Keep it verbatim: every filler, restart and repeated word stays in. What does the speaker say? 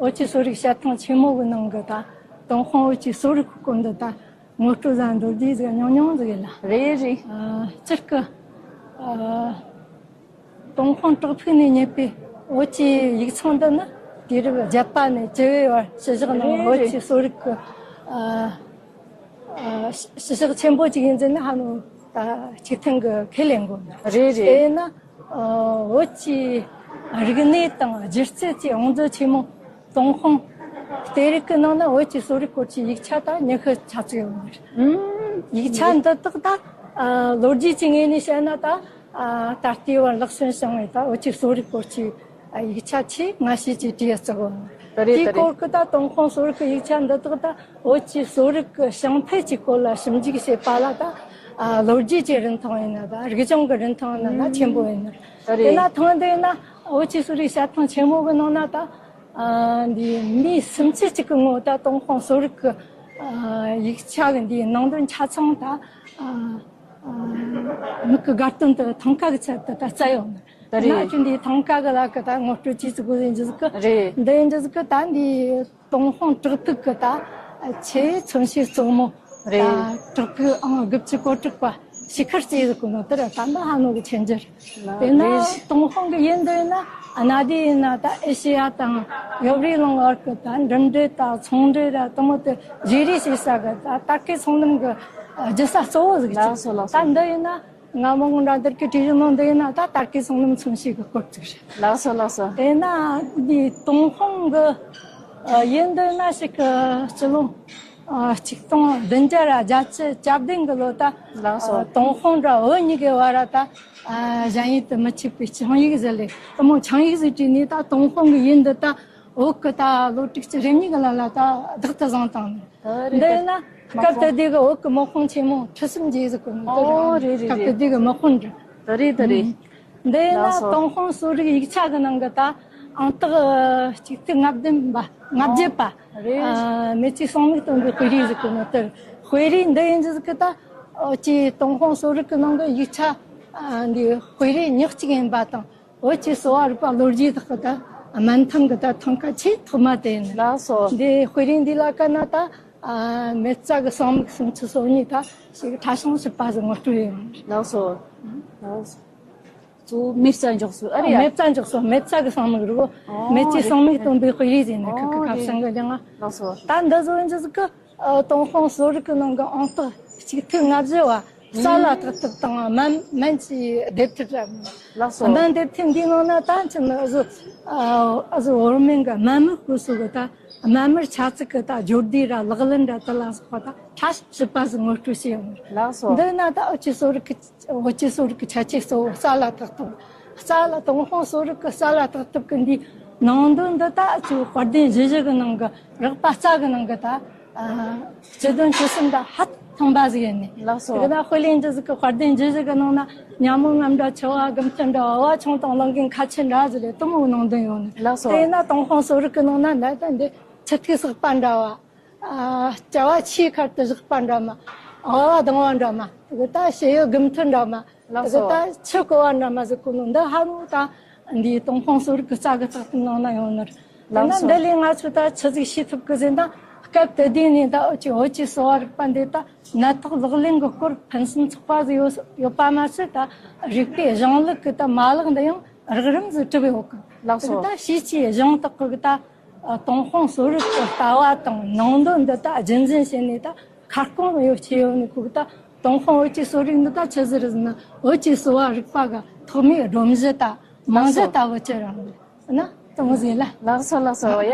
བོད་ཀྱི་གསོ་རིག་དཔྱད་ཐང་ཆེན་མོ་གི་ནང་གི་ད་ཏུན་ཧོང་བོད་ཀྱི་གསོ་རིག་གི་སྐོར་འདི་ད་ངོ་སྤྲོད་ཟ་འདོད་དེ་ཟིག་ཉུང་ཉུང་ཟིག་ཡིན་ལ། རེད་རེད། ཨ། སྤྱིར་གི། ཨ། ཏུན་ཧོང་བྲག་ཕུག་ནས་རྙེད་པའི་བོད་ཀྱི་ཡིག་ཚང་འདི་ནི་དུས་རབས་བརྒྱད་པ་ནས་བཅུ་བའི་བར་ཕྱི་བཞག་ནང་རེད་བོད་རེད། ཀྱི་གསོ་རིག་གི། ཨ། ཨ། ཕྱི་བཞག་ཆེན་པོ་ཅིག་ཡིན་ཟེར་ན་ཧ་ནོ་ད་གཅིག་མཐུན་གི་ཁས་ལེན་དགོས། རེད་རེད། དེས་ན། ཨ། བོད་ཀྱི་རིག་གནས་དང་སྒྱུ་རྩལ་གྱི་བང་མཛོད་ཆེན་མོ་ཏུན་ཧོང་གཏེར་རིགས་ཀྱི་ནང་ན་བོད་ཀྱི་གསོ་རིག་སྐོར་གྱི་ཡིག་ཆ་ད་ཉི་ཤུ་ཆ་གཅིག་ཡོད་ནི་རེད། ཨུམ། ཡིག་ཆ་འདི་དག་ད། ཨ། ལོ་རྒྱུས་ཀྱི་ངོས་ནས་བཤད་ན་ད། ཨ། ད་ལྟའི་བར་ལག་སོན་བྱུང་བའི་ད་བོད་ཀྱི་གསོ་རིག་སྐོར་གྱི། ཨ། ཡིག་ཆ་ཆེས་སྔ་ཤོས་ཀྱི་གྲས་བརྩི་དགོས། རེད། དེའི་དེ་རེད། སྐོར་གྱི་ད་ཏུན་ཧོང་གསོ་རིག་གི་ཡིག་ཆ་འདི་དག་ད་བོད་ཀྱི་གསོ་རིག་གི་བྱང་འཕེལ་གྱི་སྐོར་ལ་ཞིབ་འཇུག་བྱེད་པ་ལ་ད། ཨ། ལོ་རྒྱུས་ཀྱི་རིན་ཐང་ཡིན་ན་ད་རིག་གཞུང་གི་རིན་ཐང་ཡིན་ན་ཆེན་པོ་ཡིན། རེད། དེ་ན་ཐེངས་འདི་ཡིན་ན་བོད་ཀྱི་གསོ་རིག་དཔྱད་ཐང་ཆེན་མོ་གི་ནང་ན་ད། ཨ། འདི་མི་སུམ་ཅུ་ཅིག་གི་ངོ་ད་ཏུན་ཧོང་གསོ་རིག་གི། ཨ། ཡིག་ཆ་གི་འདིའི་ནང་དོན་ཆ་ཚང་ད། ཨ། ཨ། མིག་གི་དགའ་སྟོན་དུ་ཐང་ཀ་གི་ཚད་དུ་ད་བསྩལ་ཡོད་ནི། ད་རེད། ན་ཅི་འདི་ཐང་ཀ་གི་ལ་གི་ད་ངོ་སྤྲོད་ཅིག་བརྩི་དགོས་ཡིན་རྒྱུ་ཟིག་གི། རེད། འདི་ཡིན་རྒྱུ་ཟིག་གི་ད་འདི་ཏུན་ཧོང་བྲག་ཕུག་གི་ད་ཆེས་མཚོན་བྱེད་གཙོ་མོ་རེད། ད་བྲག་ཕུག་ཨང་དགུ་བཅུ་གོ་དྲུག་པ་ཞིག་ཁར་བརྩིས་ཟིག་གི་ནོ་དེ་ར་ད་འདི་ཧ་ནོ་གི་ཆེན་རྒྱུ་རེད། དེ་ན་རེད། ཏུན་ཧོང་གི་ཡུལ་འདི་ཡིན་ན་གནའ་དུས་ཡིན་ན་ད་ཨེ་ཤེ་ཡ་དང་ཡོ་རོབ་གླིང་བར་གི་ད་འགྲིམ་འགྲུལ་དང་ཚོང་འབྲེལ་ར་དུ་མོ་དེ་བརྗེ་རེས་བྱེད་ས་གི་ད་ཏར་ཀི་མཚོ་ལམ་གི་རྒྱུ་ས་གཙོ་བོ་ཟིག་ཅིག་ལགས་སོ་ལགས་སོ། ད་འདི་ཡིན་ན། ང་མོ་ང་འདྲ་འདིར་གི་དྲི་རིན་ནང་འདི་ཡིན་ན་ད་ཏར་ཀི་མཚོ་ལམ་མཚོན་བྱེད་གི་སྐོར་ཅིག་རེད། ལགས་སོ་ལགས་སོ། དེ་ན་འདི་ཏུན་ཧོང་གི། ཨ། ཡུལ་འདི་ན་ཞིག་གི་སྤྱི་ལོ། ཨ། ཆིག་སྟོང་བདུན་བརྒྱ་ར་བརྒྱད་ཅུ་གྱ་བདུན་གི་ལོ་ད། ལགས་སོ། ཨ། ཏུན་ཧོང་ར་བོད་གཉིས་ཀྱི་བར་ར་ད། ཨ། གཞན་ཡུལ་དུ་མི་གཅིག་པའི་ཆིངས་ཡིག་ཟིག་ལས་དུ་མོ་ཆིངས་ཡིག་ཟིག་བྲིས་ནས་ད་ཏུན་ཧོང་གི་ཡུལ་འདི་ད་བོད་གི་ད་ལོ་དྲུག་ཅུ་རེ་གཉིས་གི་ལ་ལ་ད་བདག་ཏུ་བཟུང་བཏང་ནས། ད་རེད། འདི་ཡིན་ན་དམག་དཔོན། སྐབས་དེ་དུས་ཀྱི་བོད་ཀྱི་དམག་དཔུང་ཆེན་མོ་ཁྲི་སྲོང་ལྡེ་བཙན་གི་ནི། ཨོ་རེད་རེད་རེད། སྐབས་དེ་དུས་ཀྱི་དམག་དཔོན་རེད། ད་རེད་ད་རེད། ཨུམ། འདི་ཡིན་ན་ལགས་སོ། ཏུན་ཧོང་གསོ་རིག་ཡིག་ཆ་གི་ནང་གི་ད་ཨང་རྟགས་གཅིག་སྟོང་ལྔ་བདུན་པ་ལྔ་བརྒྱད་པ། རེད། ཨ། མེ་ཆུ་གསང་མིག་སྟོན་པའི་དཔེ་རིས་ཟེར་གི་ནི་དེ་དཔེ་རིས་འདི་ཡིན་ཟེར་གི་ད། ཨོ། ཅི་ཏུན་ཧོང་གསོ་རིག་གི་ནང་གི་ཡིག་ཆ། ཨ། འདི་དཔེ་རིས་ཉག་གཅིག་ཡིན་པ་དང་། བོད་ཀྱི་གསོ་བ་རིག་པ་ལོ་རྒྱུས་དག་གི་ད་སྨན་ཐང་གི་ད་ཐང་ཀ་ཆེས་ཐོག་མ་དེ་ཡིན། ལགས་སོ། འདི་དཔེ་རིས་འདི་ལ་ཀ་ན་ད། ཨ། མེ་བཙའ་གི་གསང་མིག་སུམ་ཅུ་སོ་གཉིས་ད་ཞིག་ཕྲ་ཞིང་ཞིབ་པ་ཟིག་ངོ་སྤྲོད་ཡོད། ལགས་སོ། ལགས་སོ། གཙོ་བོ་མེ་བཙའ་འཇོག་སྲོལ་ཨ་རེད་ཡ། མེ་བཙའ་འཇོག་སྲོལ། མེ་བཙའ་གི་གསང་མིག་རེད་བོ། ཨོ་མེ་ལྕེ་རེད། གསང་མིག་སྟོན་པའི་དཔེ་རིས་ཟེར་ནས་ཁ་ཁ་ཨོ་ཁ་རེད། བྱང་གི་ལེང་ང་། ལགས་སོ། ད་འདི་བཟོ་འཇུག་གི། ཨ། ཏུན་ཧོང་གསོ་རིག་གི་ནང་གི་ཨང་རྟགས་གཅིག་སྟོང་ལྔ་བརྒྱ་བ་རྩ་ལ་ཐག་ཐུབ་དང་སྨན་སྨན་གྱི་སྡེབ་ཐིག་ར། ལགས་སོ། སྨན་སྡེབ་ཐིག་འདིའི་ནང་ན་ད་ཅི་ནི་ཨ་ཟུ། ཨ་ཟུ་འོར་མེན་གི་སྨན་མི་སྐོར་སོགས་གི་ད་སྨན་མིར་ཆ་ཚིག་གི་ད་སྦྱོར་སྡེ་ར་ལག་ལེན་ར་དེ་ལ་སོགས་པ་ད་ཕྲ་ཞིབ་པ་ཟིག་ངོ་སྤྲོད་བྱས་ཡོང་། ལགས་སོ། འདི་ན་ད་ཨོ་ཆི་གསོ་རིག་གི། བོད་ཀྱི་གསོ་རིག་གི་ཁྱད་ཆོས་གཙོ་བོ་རྩ་ལ་ཐག་ཐུབ། རྩ་ལ་ཏུན་ཧོང་གསོ་རིག་གི་རྩ་ལ་ཐག་ཐུབ་གི་འདི་ནང་དོན་འདི་ད་ཅིག་དཔལ་ལྡན་ཞི་བྱེད་གི་ནང་གི་རིག་པ་རྩ་གི་ནང་གི་ད། ཨ། སྤྱི་དོན་ཆོད་སེམས་ད་ཧ་ཐང་པ་ཟིག་ཡིན་ནི། ལགས་སོ། དེ་ན་དཔེ་ལེན་རྒྱུ་ཟིག་གི་དཔལ་ལྡན་ཞི་བྱེད་གི་ནང་ན་ཉ་མོ་རྔམ་འདྲ་ཆུ་བ་དགུ་མཐུད་འདྲ་ཨ་བ་ཆུང་དང་གླང་གི་ཁ་ཆེ་འདྲ་ཟིག་ལས་དུ་མོ་ནང་དོན་ཡོད་ནི། ལགས་སོ། དེ་ན་ཏུན་ཧོང་གསོ་རིག་གི་ནང་ན་ད་ད་འདི་ཆུ་ཐིགས་བསྲེགས་པ་འདྲ་བ། ཨ། བྱ་བ་ཆུའི་ཁར་དུ་བཞག་པ་འདྲ་མ། ཨ་བ་ལྡང་བ་འདྲ་མ། དེ་གི་ད་ཞེ་ཡོད་དགུ་མཐུད་འདྲ་མ། ལགས་དེ་གི་སོ། ད་ཆུ་བསྐོལ་བ་འདྲ་མ་ཟེར་གོ་ནོ་འདི་ཧ་རུ་ད་འདིའི་ཏུན་ཧོང་གསོ་རིག་གི་རྩ་གི་རྟགས་ཐིག་ནང་ན་ཡོད་ནི་རེད། དེ་ན་ལགས་སོ། འདི་ལས་ང་ཚོས་ད་ཆི་ཟིག་ཤེས་ཐུབ་གི་ཟེར་ན་སྐབས་དེ་དུས་ནས་ད་འུ་ཅི་བོད་ཀྱི་གསོ་བ་རིག་པ་འདི་ད་ནད་ཐོག་ལག་ལེན་གི་སྐོར་ཕུན་སུམ་ཚོགས་པ་ཟིག་ཡོད་ཡོད་པ་མ་ཟད་ད་རིག་པའི་གཞུང་ལུགས་གི་ད་མ་ལག་འདི་ཡང་རགས་རིམ་ཟིག་གྲུབ་ཡོད་གི། ལགས་སོ། དེ་གི་ད་ཤེས་བྱའི་གཞུང་དག་གི་ད། ཨ། ཏུན་ཧོང་གསོ་རིག་གི་ལྟ་བ་དང་ནང་དོན་འདི་དག་རྒྱུན་འཛིན་བྱས་ནས་ད་ཁ་སྐོང་ཡོད་ཆེ་ཡོད་ནི་ཁུག་ད་ཏུན་ཧོང་བོད་ཀྱི་གསོ་རིག་འདི་དག་ཆི་ཟིག་རེད་ཟེར་ན་བོད་ཀྱི་གསོ་བ་རིག་པ་གི་ཐོག་མའི་སྒྲོམ་གཞི་ད་རྨང་གཞི་ལགས་སོ། ལྟ་བུ་ཅིག་རང་རེད་ན་དུང་ཟེར་ལ། ལགས་སོ་ལགས་སོ་ཡ།